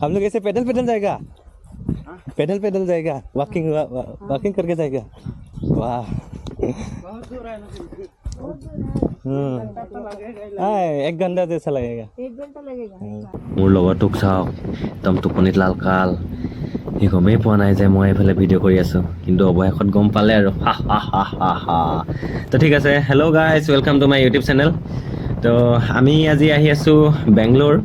हम लोग ऐसे पैदल पैदल जाएगा, पैदल पैदल जाएगा, वॉकिंग वॉकिंग करके जाएगा। वाह। बहुत दूर है ना। हाँ, 1 घंटा जैसा लगेगा। 1 घंटा लगेगा। মোৰ লগৰটোক চাওক, একদম টোপনিত লাল কাল। সি গমেই পোৱা নাই যে মই এইফালে ভিডিঅ' কৰি আছোঁ, কিন্তু অৱশেষত গম পালে আৰু। হা হা হা হা হা। তো ঠিক আছে, hello guys, welcome to my YouTube channel. তো আমি আজি আহি আছোঁ বেংগলোৰ।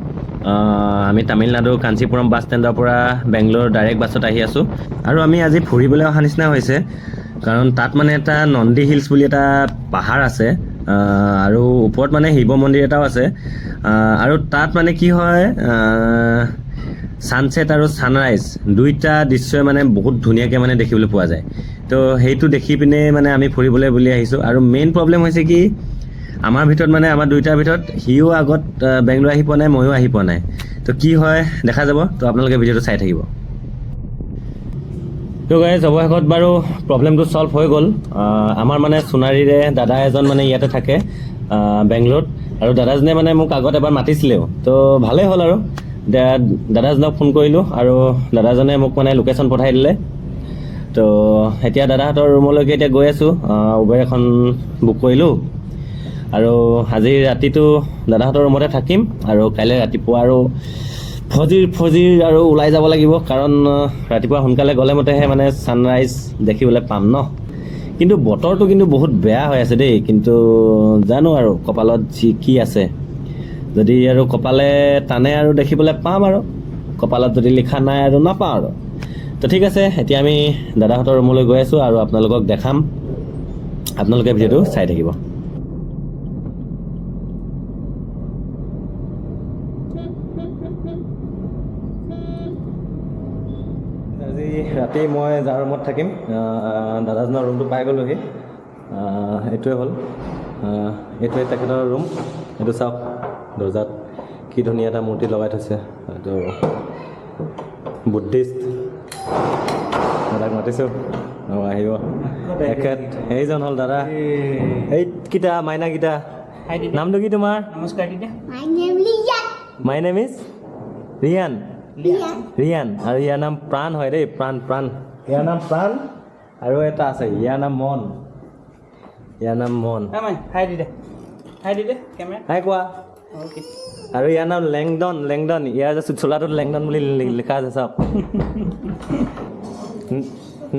আমি তামিলনাডু কাঞ্চীপুৰম বাছ ষ্টেণ্ডৰ পৰা বেংগলোৰ ডাইৰেক্ট বাছত আহি আছোঁ আৰু আমি আজি ফুৰিবলৈ অহা নিচিনা হৈছে, কাৰণ তাত মানে এটা নন্দী হিলছ বুলি এটা পাহাৰ আছে আৰু ওপৰত মানে শিৱ মন্দিৰ এটাও আছে আৰু তাত মানে কি হয়, ছানছেট আৰু ছানৰাইজ দুইটা দৃশ্যই মানে বহুত ধুনীয়াকৈ মানে দেখিবলৈ পোৱা যায়। তো সেইটো দেখি পিনে মানে আমি ফুৰিবলৈ বুলি আহিছোঁ। আৰু মেইন প্ৰব্লেম হৈছে কি, আমাৰ ভিতৰত মানে আমাৰ দুইটাৰ ভিতৰত সিও আগত বেংগলোৰ আহি পোৱা নাই, ময়ো আহি পোৱা নাই। তো কি হয় দেখা যাব। তো আপোনালোকে ভিডিঅ'টো চাই থাকিব। তো গাইজ, অৱশেষত বাৰু প্ৰব্লেমটো ছল্ভ হৈ গ'ল। আমাৰ মানে সোণাৰীৰে দাদা এজন মানে ইয়াতে থাকে বেংগলোৰত আৰু দাদাজনে মানে মোক আগত এবাৰ মাতিছিলেও। তো ভালেই হ'ল আৰু এতিয়া দাদাজনক ফোন কৰিলোঁ আৰু দাদাজনে মোক মানে লোকেশ্যন পঠাই দিলে। তো এতিয়া দাদাহঁতৰ ৰুমলৈকে এতিয়া গৈ আছোঁ। উবেৰ এখন বুক কৰিলোঁ আৰু আজি ৰাতিটো দাদাহঁতৰ ৰুমতে থাকিম আৰু কাইলৈ ৰাতিপুৱা আৰু ফজিৰ ফজিৰ আৰু ওলাই যাব লাগিব, কাৰণ ৰাতিপুৱা সোনকালে গ'লে মতেহে মানে ছানৰাইজ দেখিবলৈ পাম ন। কিন্তু বতৰটো কিন্তু বহুত বেয়া হৈ আছে দেই। কিন্তু জানো আৰু কপালত যি কি আছে, যদি আৰু কপালে টানে আৰু দেখিবলৈ পাম আৰু কপালত যদি লিখা নাই আৰু নাপাওঁ আৰু। তো ঠিক আছে, এতিয়া আমি দাদাহঁতৰ ৰুমলৈ গৈ আছোঁ আৰু আপোনালোকক দেখাম। আপোনালোকে ভিডিঅ'টো চাই থাকিব। আজি ৰাতি মই যাৰ ৰুমত থাকিম, দাদাজনৰ ৰুমটো পাই গ'লোহি। এইটোৱে হ'ল, এইটোৱে তেখেতৰ ৰুম। এইটো চাওক, দৰ্জাত কি ধুনীয়া এটা মূৰ্তি লগাই থৈছে। এইটো বুদ্ধিষ্ট। দাদাক মাতিছোঁ, অঁ, আহিব এখেত। সেইজন হ'ল দাদা। এইকেইটা মাইনাকেইটা। হাই দিদি। নামটো কি তোমাৰ? নমস্কাৰ দিদি। My name Lian. My name is Riyan. Lian. Riyan. আৰু ইয়াৰ নাম প্ৰাণ হয় দেই, প্ৰাণ, প্ৰাণ। ইয়াৰ নাম প্ৰাণ। আৰু এটা আছে, ইয়াৰ নাম মন। ইয়াৰ নাম মন। মাই হাই দিদে, হাই দিদে কেমেৰা। হাই কোৱা। অ'কে। আৰু ইয়াৰ নাম লেংডন, লেংডন। ইয়াৰ যে চোলাটোত লেংডন বুলি লিখা আছে, চাওক।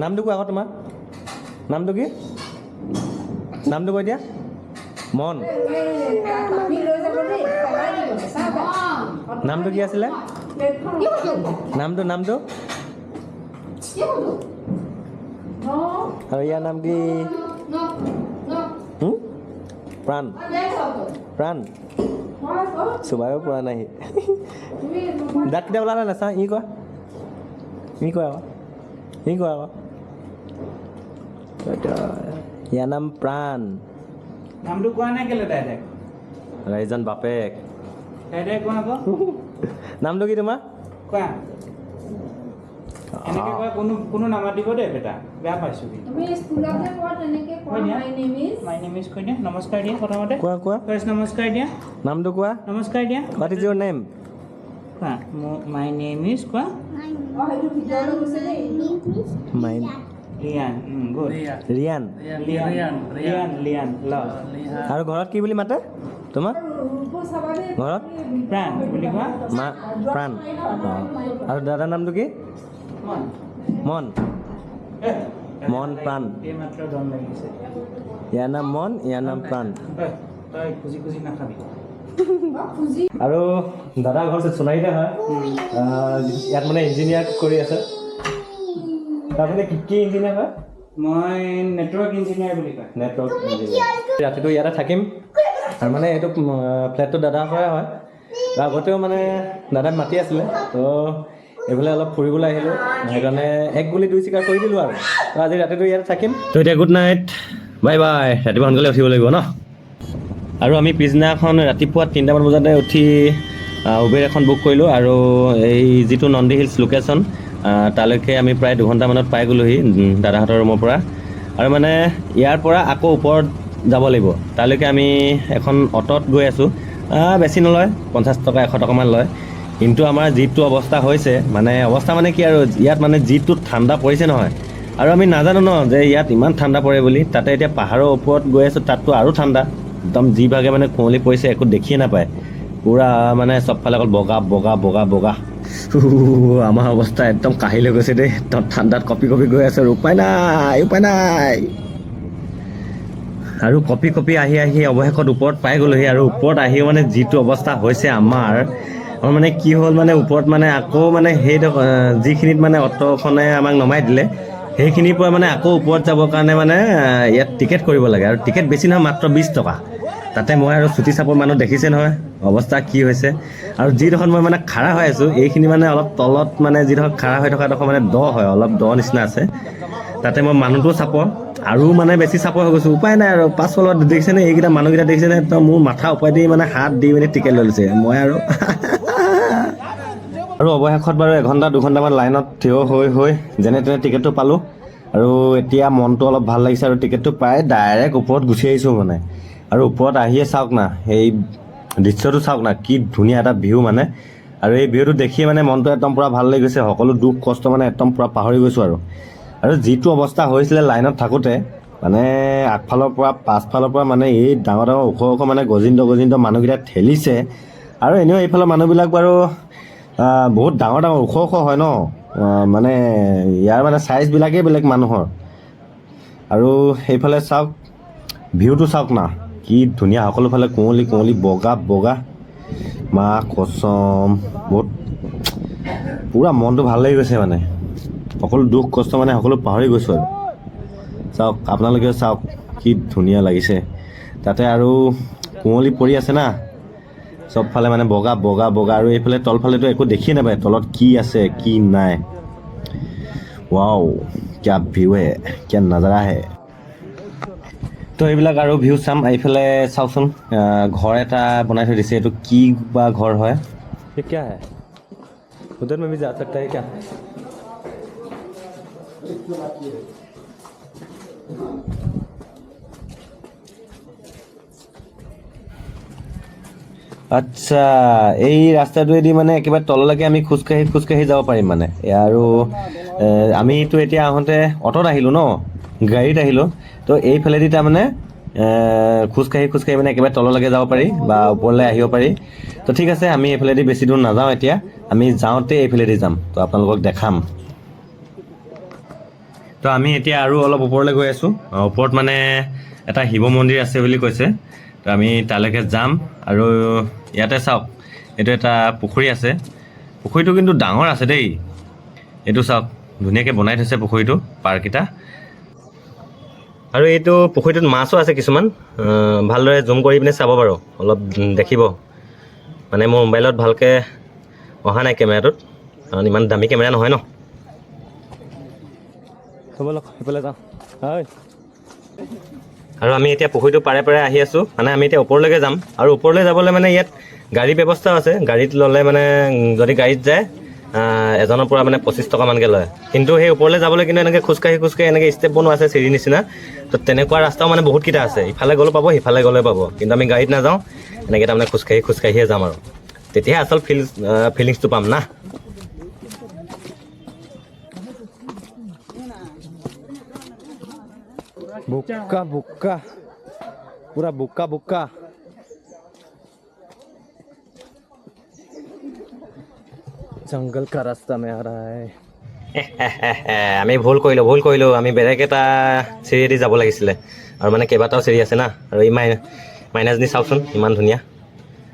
নামটো কোৱা আকৌ, তোমাৰ নামটো কি? নামটো কৈ দিয়া। মন। নামটো কি আছিলে? নামটো, নামটো? আৰু ইয়াৰ নাম কি? হুম? প্ৰাণ, প্ৰাণ। চুবাইও পৰা নাই। দাঁতকেইটা ওলালে নাচা। ই কোৱা, ই কোৱা আকৌ, ই কোৱা আকৌ। ইয়াৰ নাম প্ৰাণ। নামটো কোৱা নাই কেলে ডাইৰেক্ট? আৰু এইজন বাপেক। ডাইৰেক্ট কোৱা আকৌ। নামটো কি তোমাৰ? কোৱা, এনেকে কোৱা। কোনো কোনো নামাতিব দেই বেটা, বেয়া পাইছোঁ কিন্তু। তুমি স্কুলতে কোৱা, তেনেকে কোৱা। কৈ দিয়া। My name is my name is কৈ দিয়া। নমস্কাৰ দিয়া প্ৰথমতে। কোৱা, কোৱা। ফাৰ্ষ্ট নমস্কাৰ দিয়া। নামটো কোৱা। নমস্কাৰ দিয়া। What is your name? কোৱা, my name is কোৱা। অ, সেইটো ভিতৰলৈ গৈছে দেই। মাই লিয়ান, গুড। ৰিয়ান। লিয়ান, লিয়ান, লিয়ান ল। আৰু ঘৰত কি বুলি মাতে তোমাক? ৰূপো চাবা দেই। ঘৰত? প্ৰাণ বুলি কোৱা। মা প্ৰাণ, অঁ। আৰু দাদাৰ নামটো কি? মন। মন, মন, প্ৰাণ। এইমাত্ৰ দম লাগিছে। ইয়াৰ নাম মন, ইয়াৰ নাম প্ৰাণ। ঐ, তই খুজি খুজি নাখাবি। খুজি। আৰু দাদা ঘৰ সোণাৰীতে হয়। ইয়াত মানে ইঞ্জিনিয়াৰ কৰি আছে। আপুনি কি কি ইঞ্জিনিয়াৰ হয়? মই নেটৱৰ্ক ইঞ্জিনিয়াৰ বুলি কয়। Network engineer. ৰাতিটো ইয়াতে থাকিম আৰু মানে এইটো ফ্লেটটো দাদাহঁতৰে হয়। আগতেও মানে দাদাই মাতি আছিলে, তো এইফালে অলপ ফুৰিবলৈ আহিলোঁ, সেইকাৰণে এক গুলি দুই চিকাৰ কৰি দিলোঁ আৰু। তো আজি ৰাতিটো ইয়াতে থাকিম। তো এতিয়া গুড নাইট, বাই বাই। ৰাতিপুৱা সোনকালে উঠিব লাগিব ন। আৰু আমি পিছদিনাখন ৰাতিপুৱা 3টামান বজাতে উঠি উবেৰ এখন বুক কৰিলোঁ আৰু এই যিটো নন্দী হিলছ লোকেশ্যন, তালৈকে আমি প্ৰায় 2 ঘণ্টামানত পাই গ'লোহি দাদাহঁতৰ ৰুমৰ পৰা। আৰু মানে ইয়াৰ পৰা আকৌ ওপৰত যাব লাগিব, তালৈকে আমি এখন অট'ত গৈ আছোঁ। বেছি নলয়, 50 টকা 100 টকামান লয়। কিন্তু আমাৰ যিটো অৱস্থা হৈছে, মানে অৱস্থা মানে কি আৰু, ইয়াত মানে যিটো ঠাণ্ডা পৰিছে নহয়, আৰু আমি নাজানো ন যে ইয়াত ইমান ঠাণ্ডা পৰে বুলি। তাতে এতিয়া পাহাৰৰ ওপৰত গৈ আছোঁ, তাততো আৰু ঠাণ্ডা একদম, যিভাগে মানে কুঁৱলী পৰিছে একো দেখিয়ে নাপায়, পূৰা মানে চবফালে অকল বগা বগা বগা বগা। আমাৰ অৱস্থা একদম কাহি লৈ গৈছে দেই, একদম ঠাণ্ডাত কঁপি কঁপি গৈ আছে আৰু, উপায় নাই, উপায় নাই। আৰু কঁপি কঁপি আহি আহি অৱশেষত ওপৰত পাই গ'লোহি। আৰু ওপৰত আহিও মানে যিটো অৱস্থা হৈছে আমাৰ, আমাৰ মানে কি হ'ল মানে ওপৰত মানে আকৌ মানে সেই যিখিনিত মানে অ'টোখনে আমাক নমাই দিলে, সেইখিনিৰ পৰা মানে আকৌ ওপৰত যাবৰ কাৰণে মানে ইয়াত টিকেট কৰিব লাগে। আৰু টিকেট বেছি নহয়, মাত্ৰ 20 টকা। তাতে মই আৰু চুটি চাপৰ মানুহ দেখিছে নহয় অৱস্থা কি হৈছে। আৰু যিডোখৰত মই মানে খাৰা হৈ আছোঁ, এইখিনি মানে অলপ তলত মানে যিডোখৰত খাৰা হৈ থকা ডোখৰ মানে দ হয়, অলপ দ নিচিনা আছে। তাতে মই মানুহটো চাপৰ আৰু মানে বেছি চাপৰ হৈ গৈছোঁ, উপায় নাই। আৰু পাছফালত দেখিছেনে এইকেইটা মানুহকেইটা দেখিছেনে, একদম মোৰ মাথা উপায় দি মানে হাত দি মেলি টিকেট লৈ লৈছে। মই আৰু আৰু অৱশেষত বাৰু এঘণ্টা দুঘণ্টামান লাইনত থিয় হৈ হৈ যেনে তেনে টিকেটটো পালোঁ। আৰু এতিয়া মনটো অলপ ভাল লাগিছে। আৰু টিকেটটো পাই ডাইৰেক্ট ওপৰত গুচি আহিছোঁ মানে। আৰু ওপৰত আহিয়ে চাওক না, সেই দৃশ্যটো চাওক না, কি ধুনীয়া এটা ভিউ মানে। আৰু এই ভিউটো দেখিয়ে মানে মনটো একদম পূৰা ভাল লাগি গৈছে, সকলো দুখ কষ্ট মানে একদম পূৰা পাহৰি গৈছোঁ। আৰু আৰু যিটো অৱস্থা হৈছিলে লাইনত থাকোঁতে, মানে আগফালৰ পৰা পাছফালৰ পৰা মানে এই ডাঙৰ ডাঙৰ ওখ ওখ মানে গজিন্দ গজিন্দ মানুহকেইটা ঠেলিছে। আৰু এনেও এইফালৰ মানুহবিলাক বাৰু বহুত ডাঙৰ ডাঙৰ ওখ ওখ হয় ন, মানে ইয়াৰ মানে চাইজবিলাকেই বেলেগ মানুহৰ। আৰু সেইফালে চাওক, ভিউটো চাওক না, কি ধুনীয়া, সকলোফালে কুঁৱলী কুঁৱলী বগা বগা, মা কচম বহুত পূৰা মনটো ভাল লাগি গৈছে মানে, সকলো দুখ কষ্ট মানে সকলো পাহৰি গৈছোঁ। আৰু চাওক, আপোনালোকেও চাওক কি ধুনীয়া লাগিছে। তাতে আৰু কুঁৱলী পৰি আছে না চবফালে, মানে বগা বগা বগা। আৰু এইফালে তলফালেতো একো দেখিয়ে নাপায় তলত কি আছে কি নাই। ৱাও, क्या ভিউ है, क्या नज़ारा है। তো এইবিলাক আৰু ভিউ চাম। এইফালে চাওকচোন, ঘৰ এটা বনাই থৈ দিছে, এইটো কি বা ঘৰ হয়। ये क्या है? उधर में भी जा सकता है क्या? আচ্ছা, এই ৰাস্তাটোৱেদি মানে একেবাৰে তললৈকে আমি খোজকাঢ়ি খোজকাঢ়ি যাব পাৰিম মানে। আৰু আমিতো এতিয়া আহোঁতে অট'ত আহিলোঁ ন, গাড়ীত আহিলোঁ। তো এইফালেদি তাৰমানে খোজকাঢ়ি খোজকাঢ়ি মানে একেবাৰে তললৈকে যাব পাৰি বা ওপৰলৈ আহিব পাৰি। তো ঠিক আছে, আমি এইফালেদি বেছি দূৰ নাযাওঁ এতিয়া, আমি যাওঁতে এইফালেদি যাম, তো আপোনালোকক দেখাম। তো আমি এতিয়া আৰু অলপ ওপৰলৈ গৈ আছোঁ। ওপৰত মানে এটা শিৱ মন্দিৰ আছে বুলি কৈছে, তো আমি তালৈকে যাম। আৰু ইয়াতে চাওক, এইটো এটা পুখুৰী আছে, পুখুৰীটো কিন্তু ডাঙৰ আছে দেই। এইটো চাওক, ধুনীয়াকৈ বনাই থৈছে পুখুৰীটো, পাৰকেইটা। আৰু এইটো পুখুৰীটোত মাছো আছে কিছুমান, ভালদৰে জুম কৰি পিনে চাব বাৰু, অলপ দেখিব। মানে মোৰ মোবাইলত ভালকৈ অহা নাই কেমেৰাটোত, কাৰণ ইমান দামী কেমেৰা নহয় ন। তো ব'লক, সেইফালে যাওঁ, হয়। আৰু আমি এতিয়া পুখুৰীটো পাৰে পাৰে আহি আছোঁ, মানে আমি এতিয়া ওপৰলৈকে যাম। আৰু ওপৰলৈ যাবলৈ মানে ইয়াত গাড়ী ব্যৱস্থাও আছে। গাড়ীত ল'লে মানে যদি গাড়ীত যায়, এজনৰ পৰা মানে 25 টকামানকৈ লয়। কিন্তু সেই ওপৰলৈ যাবলৈ কিন্তু এনেকৈ খোজকাঢ়ি খোজকাঢ়ি এনেকৈ ষ্টেপ বনোৱা আছে চিৰি নিচিনা, তো তেনেকুৱা ৰাস্তাও মানে বহুতকেইটা আছে। ইফালে গ'লেও পাব, সিফালে গ'লেও পাব, কিন্তু আমি গাড়ীত নাযাওঁ, এনেকৈ তাৰমানে খোজকাঢ়ি খোজকাঢ়িয়ে যাম। আৰু তেতিয়াহে আচল ফিলিংছটো পাম না। বোকা বোকা, পুৰা বোকা বোকা। जंगल का रास्ता में आ रहा है। আমি ভুল কৰিলোঁ, ভুল কৰিলোঁ, আমি বেলেগ এটা চিৰিয়েদি যাব লাগিছিলে। আৰু মানে কেইবাটাও চিৰি আছে না। আৰু এই মাইনাজনী চাওকচোন, ইমান ধুনীয়া।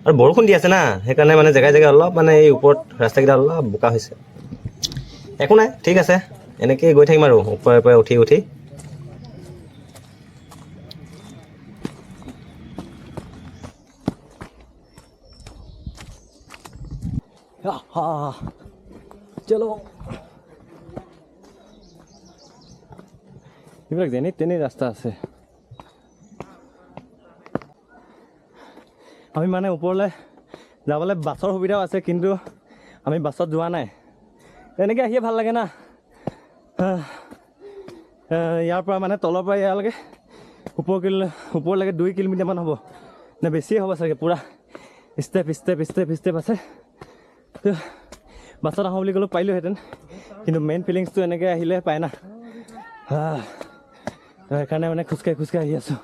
আৰু বৰষুণ দি আছে না, সেইকাৰণে মানে জেগাই জেগাই অলপ মানে এই ওপৰত ৰাস্তাকেইটা অলপ বোকা হৈছে। একো নাই, ঠিক আছে, এনেকৈয়ে গৈ থাকিম আৰু ওপৰে ওপৰে উঠি উঠি। आहा, চলো। এইবিলাক যেনে তেনে ৰাস্তা আছে। আমি মানে ওপৰলৈ যাবলৈ বাছৰ সুবিধাও আছে, কিন্তু আমি বাছত যোৱা নাই, তেনেকৈ আহিয়ে ভাল লাগে না। ইয়াৰ পৰা মানে তলৰ পৰা ইয়ালৈকে ওপৰলৈকে 2 কিলোমিটাৰমান হ'ব নে বেছিয়ে হ'ব চাগে, পূৰা ষ্টেপ ষ্টেপ ষ্টেপ ষ্টেপ আছে। তো বাছত আহোঁ বুলি ক'লেও পাৰিলোহেঁতেন, কিন্তু মেইন ফিলিংছটো এনেকৈ আহিলে পায় না। তো সেইকাৰণে মানে খোজকাঢ়ি খোজকাঢ়ি আহি আছোঁ।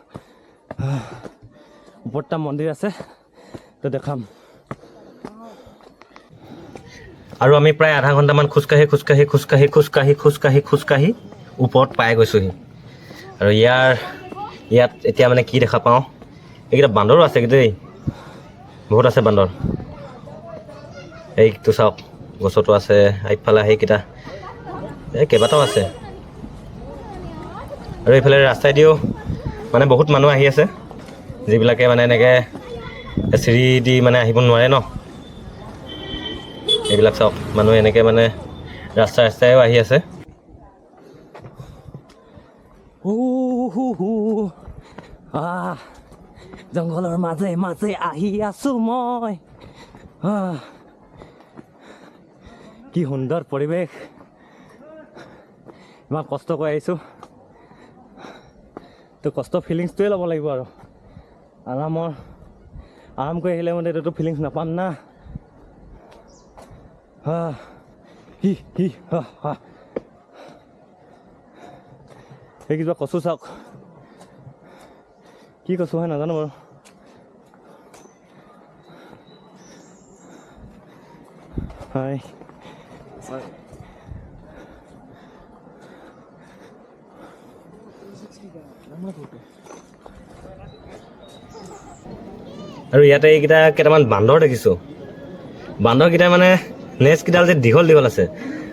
ওপৰত এটা মন্দিৰ আছে, তো দেখাম। আৰু আমি প্ৰায় আধা ঘণ্টামান খোজকাঢ়ি খোজকাঢ়ি খোজকাঢ়ি খোজকাঢ়ি খোজকাঢ়ি খোজকাঢ়ি ওপৰত পাই গৈছোঁহি। আৰু ইয়াত এতিয়া মানে কি দেখা পাওঁ, এইকেইটা বান্দৰো আছে কিন্তু দেই, বহুত আছে বান্দৰ। এইটো চাওক, গছতো আছে, এইফালে সেইকেইটা, এই কেইবাটাও আছে। আৰু এইফালে ৰাস্তাইদিও মানে বহুত মানুহ আহি আছে, যিবিলাকে মানে এনেকৈ চিৰি দি মানে আহিব নোৱাৰে ন। এইবিলাক চাওক, মানুহ এনেকৈ মানে ৰাস্তাই ৰাস্তাইও আহি আছে। হু হু, আহ, জংঘলৰ মাজে মাজে আহি আছো মই। আহ, কি সুন্দৰ পৰিৱেশ! ইমান কষ্ট কৰি আহিছোঁ, তো কষ্ট ফিলিংছটোৱে ল'ব লাগিব। আৰু আৰাম কৰি আহিলে মানে এইটোতো ফিলিংছ নাপাম না। আহ, হি হি হা হা। এই কিবা কচু চাওক, কি কচু হয় নাজানো বাৰু। হয়। আৰু ইয়াতে এইকেইটা কেইটামান বান্দৰ দেখিছোঁ। বান্দৰকেইটা মানে নেজকেইডাল যে দীঘল দীঘল আছে,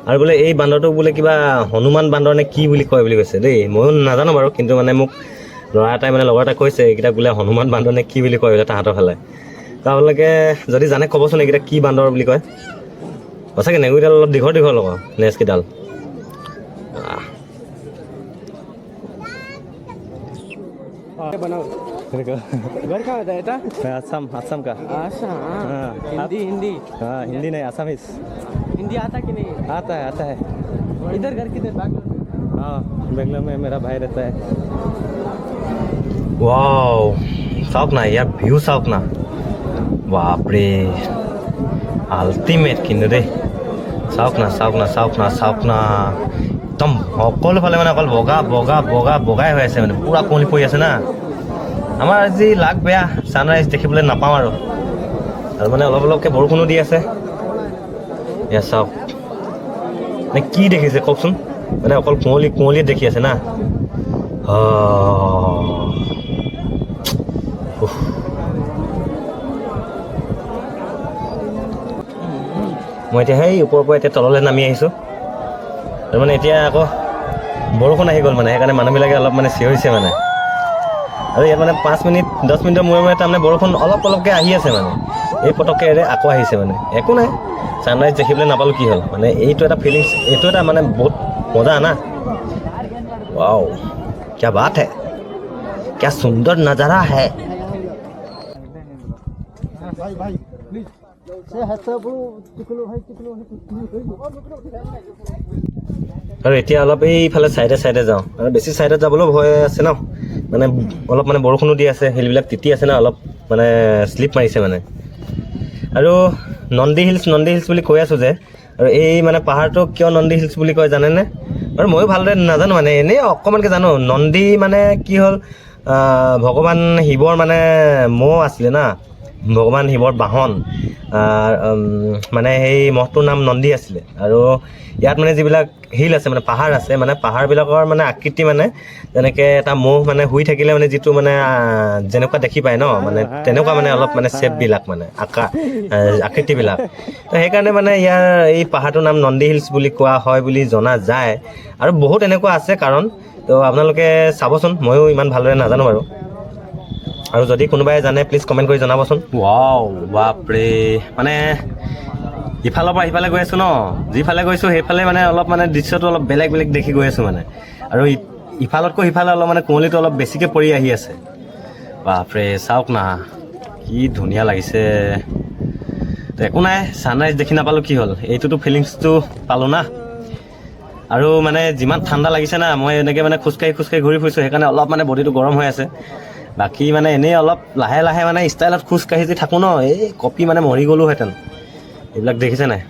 আৰু বোলে এই বান্দৰটোক বোলে কিবা হনুমান বান্দৰ নে কি বুলি কয় বুলি কৈছে দেই, ময়ো নাজানো বাৰু। কিন্তু মানে মোক ল'ৰা এটাই মানে লগৰ এটাই কৈছে এইকেইটাক বোলে হনুমান বান্দৰ নে কি বুলি কয় বোলে তাহাঁতৰ ফালে। তো আপোনালোকে যদি জানে ক'বচোন এইকেইটা কি বান্দৰ বুলি কয়। সঁচাকৈ নেগুৰকেইডাল অলপ দীঘল দীঘল আকৌ নেজকেইডাল। बनाओ। घर कहाँ होता है? मैं असम, असम का। अच्छा। हाँ। हिंदी, हिंदी? हाँ, हिंदी नहीं, असमीस। हिंदी आता कि नहीं? आता है, आता है। इधर घर किधर, बैंगलोर में? हाँ, बेंगलोर में मेरा भाई रहता है। ৱাও, চাওক না ইয়াৰ ভিউ চাওক না, বাপৰে, আল্টিমেট কিন্তু দেই। চাওক না, চাওক না, চাওক না, চাওক না, একদম সকলোফালে মানে অকল বগা বগা বগা বগাই হৈ আছে, মানে পূৰা কুঁৱলী পৰি আছে না। আমাৰ আজি লাক বেয়া, ছানৰাইজ দেখিবলৈ নাপাওঁ আৰু। আৰু মানে অলপ অলপকৈ বৰষুণো দি আছে। এয়া চাওক, মানে কি দেখিছে কওকচোন? মানে অকল কুঁৱলী কুঁৱলীয়ে দেখি আছে না। অঁ, উফ। মই এতিয়া সেই ওপৰৰ পৰা এতিয়া তললৈ নামি আহিছোঁ। আৰু মানে এতিয়া আকৌ বৰষুণ আহি গ'ল, মানে সেইকাৰণে মানুহবিলাকে অলপ মানে চিঞৰিছে মানে। আৰু ইয়াত মানে 5 মিনিট 10 মিনিটৰ মূৰে মূৰে তাৰমানে বৰষুণ অলপ অলপকৈ আহি আছে, মানে এই পটককৈ এৰে আকৌ আহিছে। মানে একো নাই, ছানৰাইজ দেখিবলৈ নাপালোঁ কি হ'ল, মানে এইটো এটা ফিলিংছ, এইটো এটা মানে বহুত মজা না। ৱাও, ক্যা বাত হে, ক্যা সুন্দৰ নজাৰা হে। আৰু এতিয়া অলপ এইফালে চাইডে চাইডে যাওঁ, আৰু বেছি চাইডত যাবলৈও ভয় আছে ন, মানে অলপ মানে বৰষুণো দি আছে, শিলবিলাক তিতি আছে ন, অলপ মানে শ্লিপ মাৰিছে মানে। আৰু নন্দী হিলছ, নন্দী হিলছ বুলি কৈ আছোঁ যে, আৰু এই মানে পাহাৰটো কিয় নন্দী হিলছ বুলি কয় জানেনে? আৰু ময়ো ভালদৰে নাজানো, মানে এনেই অকণমানকৈ জানো। নন্দী মানে কি হ'ল, ভগৱান শিৱৰ মানে ম'হ আছিলে না, ভগৱান শিৱৰ বাহন, মানে সেই ম'হটোৰ নাম নন্দী আছিলে। আৰু ইয়াত মানে যিবিলাক শিল আছে, মানে পাহাৰ আছে, মানে পাহাৰবিলাকৰ মানে আকৃতি মানে যেনেকৈ এটা ম'হ মানে শুই থাকিলে মানে যিটো মানে যেনেকুৱা দেখি পায় ন, মানে তেনেকুৱা মানে অলপ মানে শ্বেপবিলাক মানে আকৃতিবিলাক। তো সেইকাৰণে মানে ইয়াৰ এই পাহাৰটোৰ নাম নন্দী হিলছ বুলি কোৱা হয় বুলি জনা যায়। আৰু বহুত এনেকুৱা আছে কাৰণ, তো আপোনালোকে চাবচোন, ময়ো ইমান ভালদৰে নাজানো বাৰু। আৰু যদি কোনোবাই জানে প্লিজ কমেণ্ট কৰি জনাবচোন। ৱাও, বাপৰে, মানে ইফালৰ পৰা সিফালে গৈ আছোঁ ন, যিফালে গৈছোঁ সেইফালে মানে অলপ মানে দৃশ্যটো অলপ বেলেগ বেলেগ দেখি গৈ আছোঁ মানে। আৰু ইফালতকৈ সিফালে অলপ মানে কুঁৱলীটো অলপ বেছিকৈ পৰি আহি আছে। বাপৰে, চাওক না কি ধুনীয়া লাগিছে। তো একো নাই, ছানৰাইজ দেখি নাপালোঁ কি হ'ল, এইটোতো ফিলিংছটো পালোঁ না। আৰু মানে যিমান ঠাণ্ডা লাগিছে না, মই এনেকৈ মানে খোজকাঢ়ি খোজকাঢ়ি ঘূৰি ফুৰিছোঁ, সেইকাৰণে অলপ মানে বডিটো গৰম হৈ আছে। বাকী মানে এনেই অলপ লাহে লাহে মানে ষ্টাইলত খোজকাঢ়ি যদি থাকোঁ ন, এই কপি মানে মৰি গ'লোহেঁতেন। এইবিলাক দেখিছে নাই?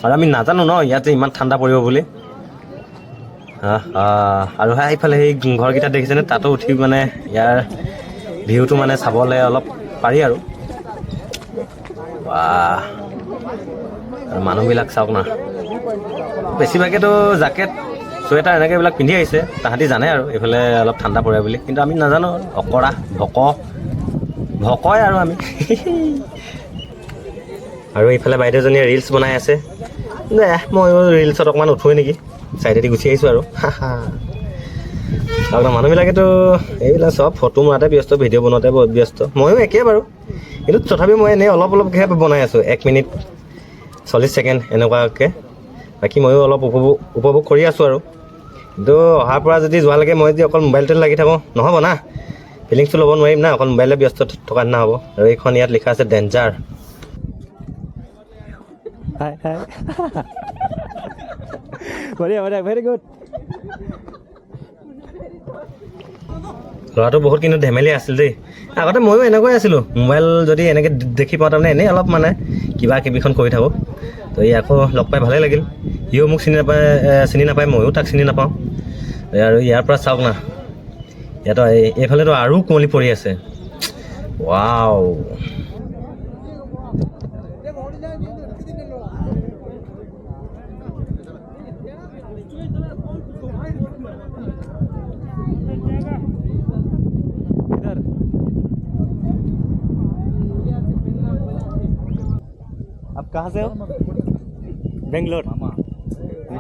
আৰু আমি নাজানো ন ইয়াতে ইমান ঠাণ্ডা পৰিব বুলি। আৰু সেইফালে সেই ঘৰকেইটা দেখিছেনে? তাতো উঠি মানে ইয়াৰ ভিউটো মানে চাবলৈ অলপ পাৰি আৰু। বাহ, আৰু মানুহবিলাক চাওক না, বেছিভাগেতো জাকেট, চুৱেটাৰ এনেকৈ এইবিলাক পিন্ধি আহিছে। তাহাঁতি জানে আৰু এইফালে অলপ ঠাণ্ডা পৰে বুলি, কিন্তু আমি নাজানো। অকৰা ভক ভকয় আৰু আমি। আৰু এইফালে বাইদেউজনীয়ে ৰিলচ বনাই আছে। দে, ময়ো ৰিলচত অকণমান উঠোৱেই নেকি, চাইডেদি গুচি আহিছোঁ আৰু। আৰু মানুহবিলাকেতো এইবিলাক চব ফটো মাৰাতে ব্যস্ত, ভিডিঅ' বনোৱাতে বহুত ব্যস্ত। ময়ো একেই বাৰু, কিন্তু তথাপি মই এনেই অলপ অলপকৈহে বনাই আছোঁ, 1 মিনিট 40 ছেকেণ্ড এনেকুৱাকৈ। বাকী ময়ো অলপ উপভোগ কৰি আছোঁ আৰু। কিন্তু অহাৰ পৰা যদি যোৱালৈকে মই যদি অকল মোবাইলটোতে লাগি থাকোঁ, নহ'ব না, ফিলিংছটো ল'ব নোৱাৰিম না, অকল মোবাইলতে ব্যস্ত থকা নিচিনা হ'ব। আৰু এইখন ইয়াত লিখা আছে ডেঞ্জাৰ। হাই হাই, বঢ়িয়া বঢ়িয়া, ভেৰি গুড। ল'ৰাটো বহুত কিন্তু ধেমেলি আছিল দেই। আগতে ময়ো এনেকুৱাই আছিলোঁ। মোবাইল যদি এনেকৈ দেখি পাওঁ, তাৰমানে এনেই অলপ মানে কিবা কিবিখন কৰি থাকোঁ। তো ই আকৌ লগ পাই ভালেই লাগিল। সিও মোক চিনি নাপায়, চিনি নাপায়, ময়ো তাক চিনি নাপাওঁ। আৰু ইয়াৰ পৰা চাওক না, ইয়াতো এইফালেতো আৰু কুঁৱলী পৰি আছে। ৱাও। इधर आप कहाँ से हो? बेंगलोर,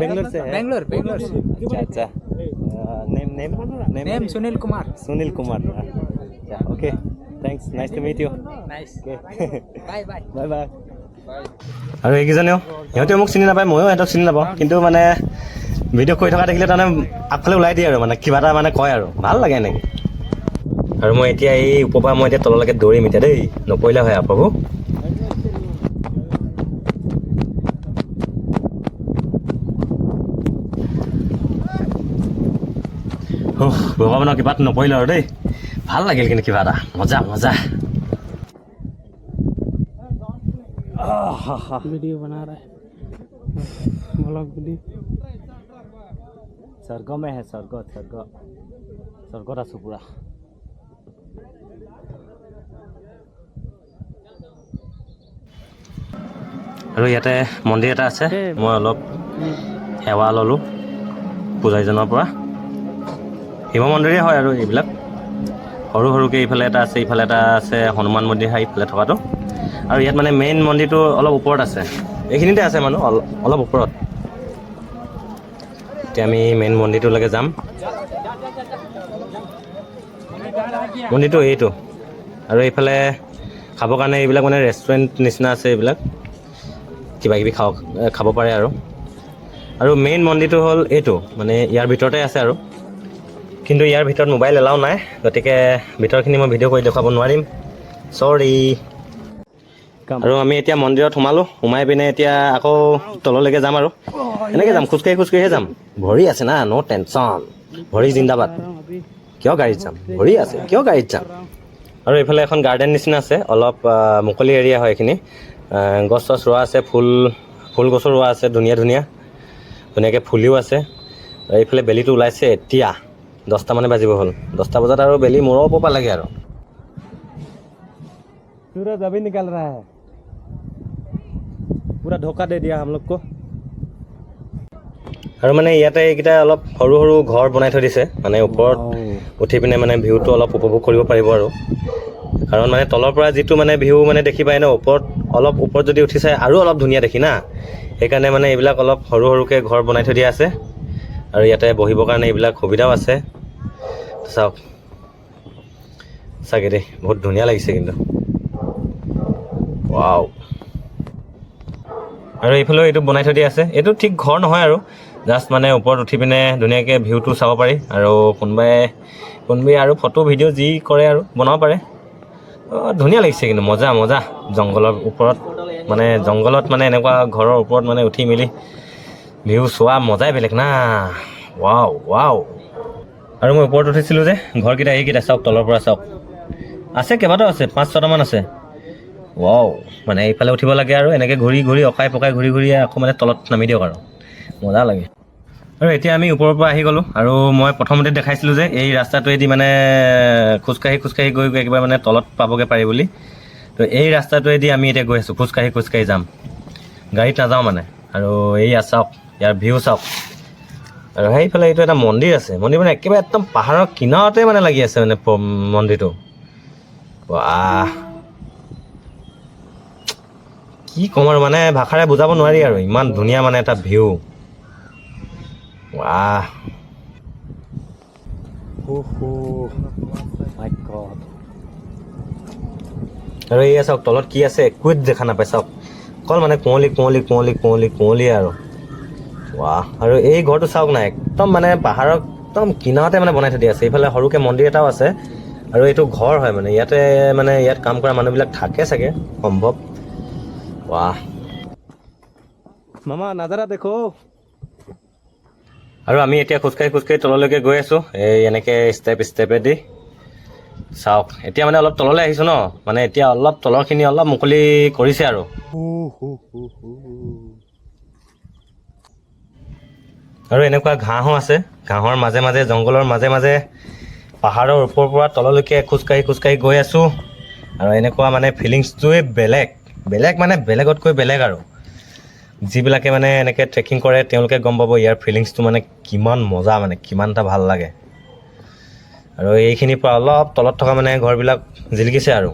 बेंगलोर से है? बेंगलोर, बेंगलोर से। अच्छा, name name name? Name Sunil Kumar. Sunil Kumar, अच्छा। Okay, thanks, nice to meet you. Nice. Okay. Bye bye. Bye bye. আৰু এইকেইজনেও, সিহঁতেও মোক চিনি নাপায়, ময়ো সিহঁতক চিনি নাপাওঁ। কিন্তু মানে ভিডিঅ' কৰি থকা দেখিলে তাৰমানে আগফালে ওলাই দিয়ে আৰু মানে কিবা এটা মানে কয় আৰু ভাল লাগে এনেকৈ। আৰু মই এতিয়া এই ওপৰৰ পৰা মই এতিয়া তললৈকে দৌৰিম এতিয়া দেই, নপৰিলে হয় আৰু প্ৰভু। উফ, ভগৱানৰ কৃপাত নপৰিলোঁ আৰু দেই। ভাল লাগিল কিন্তু কিবা এটা মজা মজা। वीडियो बना रहा है, ब्लॉग वीडियो। स्वर्ग में है, स्वर्ग, स्वर्ग, স্বৰ্গত আছোঁ পুৰা। আৰু ইয়াতে মন্দিৰ এটা আছে। মই অলপ সেৱা ল'লোঁ পূজাৰীজনৰ পৰা। শিৱ মন্দিৰেই হয়। আৰু এইবিলাক সৰু সৰুকৈ এইফালে এটা আছে, ইফালে এটা আছে, হনুমান মন্দিৰ হয় ইফালে থকাটো। আৰু ইয়াত মানে মেইন মন্দিৰটো অলপ ওপৰত আছে, এইখিনিতে আছে মানুহ অলপ ওপৰত। এতিয়া আমি মেইন মন্দিৰটোলৈকে যাম। মন্দিৰটো এইটো। আৰু এইফালে খাবৰ কাৰণে এইবিলাক মানে ৰেষ্টুৰেণ্ট নিচিনা আছে, এইবিলাক কিবা কিবি খাব পাৰে আৰু। আৰু মেইন মন্দিৰটো হ'ল এইটো, মানে ইয়াৰ ভিতৰতে আছে আৰু। কিন্তু ইয়াৰ ভিতৰত মোবাইল এলাও নাই, গতিকে ভিতৰখিনি মই ভিডিঅ' কৰি দেখুৱাব নোৱাৰিম, চৰি। আৰু আমি এতিয়া মন্দিৰত সোমালোঁ। সোমাই পিনে এতিয়া আকৌ তললৈকে যাম আৰু এনেকৈ যাম, খোজকাঢ়ি খোজকাঢ়িয়ে যাম। ভৰি আছে না, ন' টেনশ্যন। ভৰি জিন্দাবাদ। কিয় গাড়ীত যাম? ভৰি আছে, কিয় গাড়ীত যাম? আৰু এইফালে এখন গাৰ্ডেন নিচিনা আছে, অলপ মুকলি এৰিয়া হয় এইখিনি। গছ চছ ৰোৱা আছে, ফুল ফুল গছো ৰোৱা আছে, ধুনীয়া ধুনীয়া, ধুনীয়াকৈ ফুলিও আছে। আৰু এইফালে বেলিটো ওলাইছে এতিয়া, 10টা মানে বাজিব হ'ল। 10টা বজাত আৰু বেলি মূৰৰ ওপৰ পালেগৈ আৰু। सूरज अभी निकल रहा है। पूरा धोखा दे दिया हम लोग को। আৰু মানে ইয়াতে এইকেইটা অলপ সৰু সৰু ঘৰ বনাই থৈ দিছে, মানে ওপৰত উঠি পিনে মানে ভিউটো অলপ উপভোগ কৰিব পাৰিব আৰু। কাৰণ মানে তলৰ পৰা যিটো মানে ভিউ মানে দেখি পায় ন, ওপৰত অলপ ওপৰত যদি উঠি চায় আৰু অলপ ধুনীয়া দেখি না। সেইকাৰণে মানে এইবিলাক অলপ সৰু সৰুকৈ ঘৰ বনাই থৈ দিয়া আছে। আৰু ইয়াতে বহিবৰ কাৰণে এইবিলাক সুবিধাও আছে। চাওক চাগে দেই, বহুত ধুনীয়া লাগিছে কিন্তু, ৱাও। আৰু এইফালেও এইটো বনাই থৈ দিয়া আছে। এইটো ঠিক ঘৰ নহয় আৰু, জাষ্ট মানে ওপৰত উঠি পিনে ধুনীয়াকৈ ভিউটো চাব পাৰি। আৰু কোনোবাই কোনোবাই আৰু ফটো ভিডিঅ' যি কৰে আৰু বনাব পাৰে। অঁ, ধুনীয়া লাগিছে কিন্তু, মজা মজা। জংঘলৰ ওপৰত মানে জংঘলত মানে এনেকুৱা ঘৰৰ ওপৰত মানে উঠি মেলি ভিউ চোৱা মজাই বেলেগ না। Wow wow. আৰু মই ওপৰত উঠিছিলোঁ যে, ঘৰকেইটা এইকেইটা চাওক, তলৰ পৰা চাওক। আছে, কেইবাটাও আছে, পাঁচ ছটামান আছে। ৱাও, মানে এইফালে উঠিব লাগে আৰু এনেকৈ ঘূৰি ঘূৰি অকাই পকাই ঘূৰি ঘূৰি আকৌ মানে তলত নামি দিয়ক আৰু মজা লাগে। আৰু এতিয়া আমি ওপৰৰ পৰা আহি গ'লোঁ আৰু মই প্ৰথমতে দেখাইছিলোঁ যে এই ৰাস্তাটোৱেদি মানে খোজকাঢ়ি খোজকাঢ়ি গৈ গৈ একেবাৰে মানে তলত পাবগৈ পাৰি বুলি। তো এই ৰাস্তাটোৱেদি আমি এতিয়া গৈ আছোঁ, খোজকাঢ়ি খোজকাঢ়ি যাম, গাড়ীত নাযাওঁ মানে। আৰু এইয়া চাওক, ইয়াৰ ভিউ চাওক। আৰু সেইফালে এইটো এটা মন্দিৰ আছে, মন্দিৰ মানে একেবাৰে একদম পাহাৰৰ কিনাৰতে মানে লাগি আছে মানে মন্দিৰটো। বাহ, কি ক'ম আৰু, মানে ভাষাৰে বুজাব নোৱাৰি আৰু, ইমান ধুনীয়া মানে এটা ভিউ। ৱাহ, মাই গড। আৰু এয়া চাওক, তলত কি আছে একোৱে দেখা নাপায়। চাওক, অকল মানে কুঁৱলী কুঁৱলী কুঁৱলী কুঁৱলী কুঁৱলী আৰু। ৱাহ, আৰু এই ঘৰটো চাওক না, একদম মানে পাহাৰৰ একদম কিনাৰতে মানে বনাই থৈ দিয়া আছে। এইফালে সৰুকৈ মন্দিৰ এটাও আছে আৰু এইটো ঘৰ হয় মানে, ইয়াতে মানে ইয়াত কাম কৰা মানুহবিলাক থাকে চাগে সম্ভৱ। ৱাহ মামা, नज़ारा देखो। আৰু আমি এতিয়া খোজকাঢ়ি খোজকাঢ়ি তললৈকে গৈ আছোঁ, এই এনেকৈ ষ্টেপ ষ্টেপেদি। চাওক, এতিয়া মানে অলপ তললৈ আহিছোঁ ন, মানে এতিয়া অলপ তলৰখিনি অলপ মুকলি কৰিছে আৰু। আৰু এনেকুৱা ঘাঁহো আছে, ঘাঁহৰ মাজে মাজে, জংঘলৰ মাজে মাজে, পাহাৰৰ ওপৰৰ পৰা তললৈকে খোজকাঢ়ি খোজকাঢ়ি গৈ আছোঁ। আৰু এনেকুৱা মানে ফিলিংছটোৱে বেলেগ বেলেগ, মানে বেলেগতকৈ বেলেগ। আৰু যিবিলাকে মানে এনেকৈ ট্ৰেকিং কৰে তেওঁলোকে গম পাব ইয়াৰ ফিলিংছটো মানে কিমান মজা, মানে কিমান এটা ভাল লাগে। আৰু এইখিনিৰ পৰা অলপ তলত থকা মানে ঘৰবিলাক জিলিকিছে আৰু।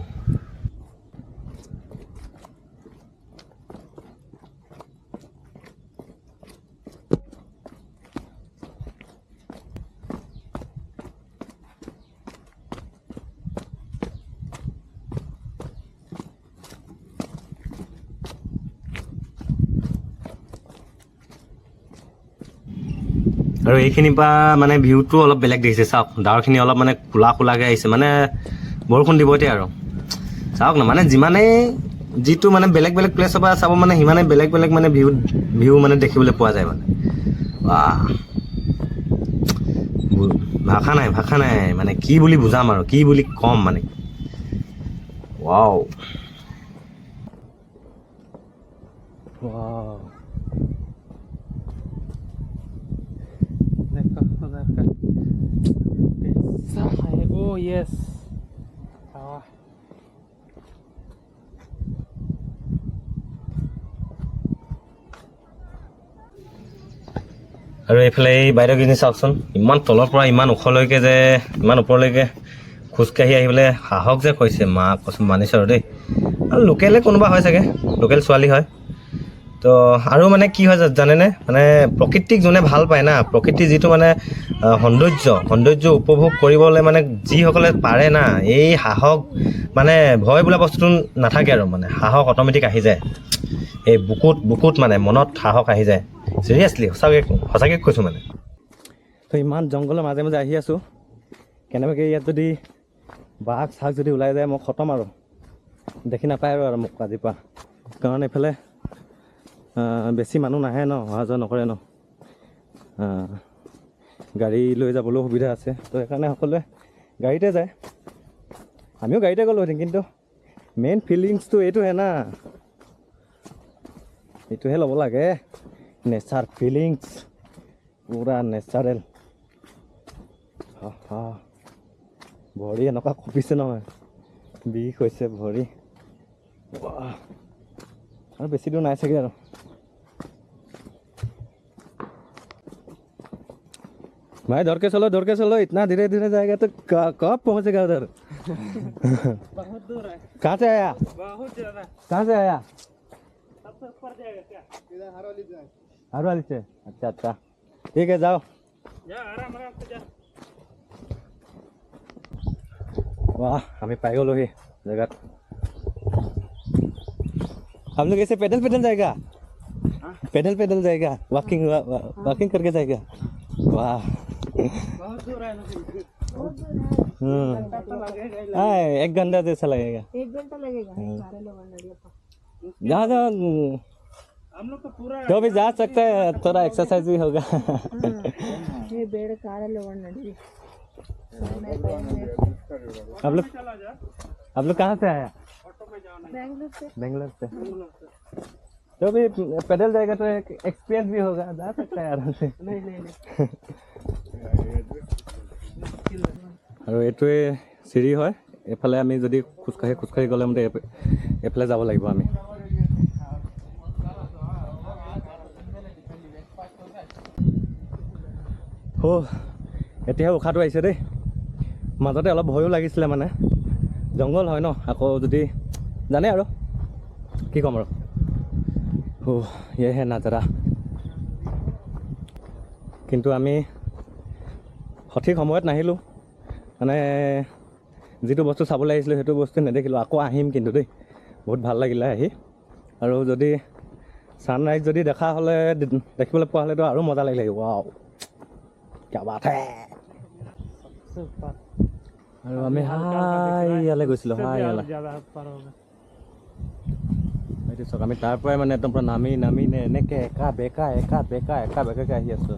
আৰু এইখিনিৰ পৰা মানে ভিউটো অলপ বেলেগ দেখিছে। চাওক, ডাৱৰখিনি অলপ মানে ক'লা ক'লাকৈ আহিছে, মানে বৰষুণ দিব এতিয়া। আৰু চাওক না, মানে যিমানেই যিটো মানে বেলেগ বেলেগ প্লেচৰ পৰা চাব, মানে সিমানেই বেলেগ বেলেগ মানে ভিউ মানে দেখিবলৈ পোৱা যায় মানে। বাহ, ভাষা নাই, ভাষা নাই, মানে কি বুলি বুজাম আৰু কি বুলি ক'ম মানে। ৱাও। ৱাও। देखो उधर का कैसा है। ओ यस। हाँ। আৰু এইফালে এই বাইদেউকেইজনী চাওকচোন, ইমান তলৰ পৰা ইমান ওখলৈকে যে ইমান ওপৰলৈকে খোজকাঢ়ি আহিবলৈ সাহস যে কৰিছে, মা কচোন, মানিছোঁ আৰু দেই। আৰু লোকেলে কোনোবা হয় চাগে, লোকেল ছোৱালী হয় তো। আৰু মানে কি হয় জানেনে, মানে প্ৰকৃতিক যোনে ভাল পায় না, প্ৰকৃতিৰ যিটো মানে সৌন্দৰ্য উপভোগ কৰিবলৈ মানে যিসকলে পাৰে না, এই সাহস মানে ভয় বোলা বস্তুটো নাথাকে আৰু, মানে সাহস অট'মেটিক আহি যায়। এই বুকুত মানে মনত সাহস আহি যায়। চিৰিয়াছলি, সঁচাকৈ সঁচাকৈ কৈছোঁ মানে। তো ইমান জংঘলৰ মাজে মাজে আহি আছোঁ, কেনেবাকৈ ইয়াত যদি বাঘ চাঘ যদি ওলাই যায় মই খতম আৰু, দেখি নাপায় আৰু মোক আজিৰ পৰা। কাৰণ এইফালে বেছি মানুহ নাহে ন, অহা যোৱা নকৰে ন, গাড়ী লৈ যাবলৈও সুবিধা আছে, তো সেইকাৰণে সকলোৱে গাড়ীতে যায়। আমিও গাড়ীতে গ'লোহেঁতেন, কিন্তু মেইন ফিলিংছটো এইটোহে না, এইটোহে ল'ব লাগে, নেচাৰ ফিলিংছ, পূৰা নেচাৰেল। হা, ভৰি এনেকুৱা কঁপিছে নহয়, বিষ হৈছে ভৰি। ৱাহ, আৰু বেছি দূৰ নাই চাগে আৰু। भाई धर के चलो, धर के चलो, इतना धीरे धीरे जाएगा तो कब पहुंचेगा उधर? बहुत दूर है। कहाँ से आया? बहुत ज्यादा। कहाँ से आया? सबसे ऊपर जाएगा क्या? हरवाली से। अच्छा अच्छा, ठीक है, जाओ। जा, आराम आराम से जा। वाह, আমি পাই গ'লোহি জেগাত। हम लोग ऐसे पैदल पैदल जाएगा? पैदल पैदल जाएगा, वॉकिंग वॉकिंग करके जाएगा। वाह। बहुत दूर है लेकिन। तो लगेगा ही। हाँ, एक घंटा जैसा लगेगा। एक घंटा लगेगा सारे लोग नडियप्पा। जहाँ जहाँ हम लोग तो पूरा जो भी जा सकता है, थोड़ा एक्सरसाइज भी होगा। ಏ ಬೇಡ, ಕಾರಲ್ಲಿ ಹೋಗೋಣ ನಡೀರಿ। आप लोग, आप लोग कहाँ से आया? बैंगलोर से। बेंगलोर से। तो भी पैदल जाएगा तो एक एक्सपीरियंस भी होगा, जा सकता है आराम से। नहीं। আৰু এইটোৱে চিৰি হয়। এইফালে আমি যদি খোজকাঢ়ি খোজকাঢ়ি গ'লে মানে এইফালে যাব লাগিব আমি। অ' এতিয়াহে উশাহটো আহিছে দেই। মাজতে অলপ ভয়ো লাগিছিলে, মানে জংঘল হয় ন, আকৌ যদি জানে আৰু কি ক'ম আৰু। অ' ইয়েহে নাজাৰা। কিন্তু আমি সঠিক সময়ত নাহিলোঁ, মানে যিটো বস্তু চাবলৈ আহিছিলোঁ সেইটো বস্তু নেদেখিলোঁ। আকৌ আহিম কিন্তু দেই, বহুত ভাল লাগিলে আহি। আৰু যদি ছানৰাইজ যদি দেখা হ'লে, দেখিবলৈ পোৱা হ'লেতো আৰু মজা লাগিলে। ৱাও, क्या बात है! सुपर। আৰু আমি হাই ইয়ালৈ গৈছিলোঁ, হাই ইয়ালৈ। ज़्यादा पार होगा। সেইটো চাওক, আমি তাৰ পৰাই মানে একদম পূৰা নামি নামি নে এনেকৈ একা বেকা একা বেকা একা বেকাকৈ আহি আছোঁ।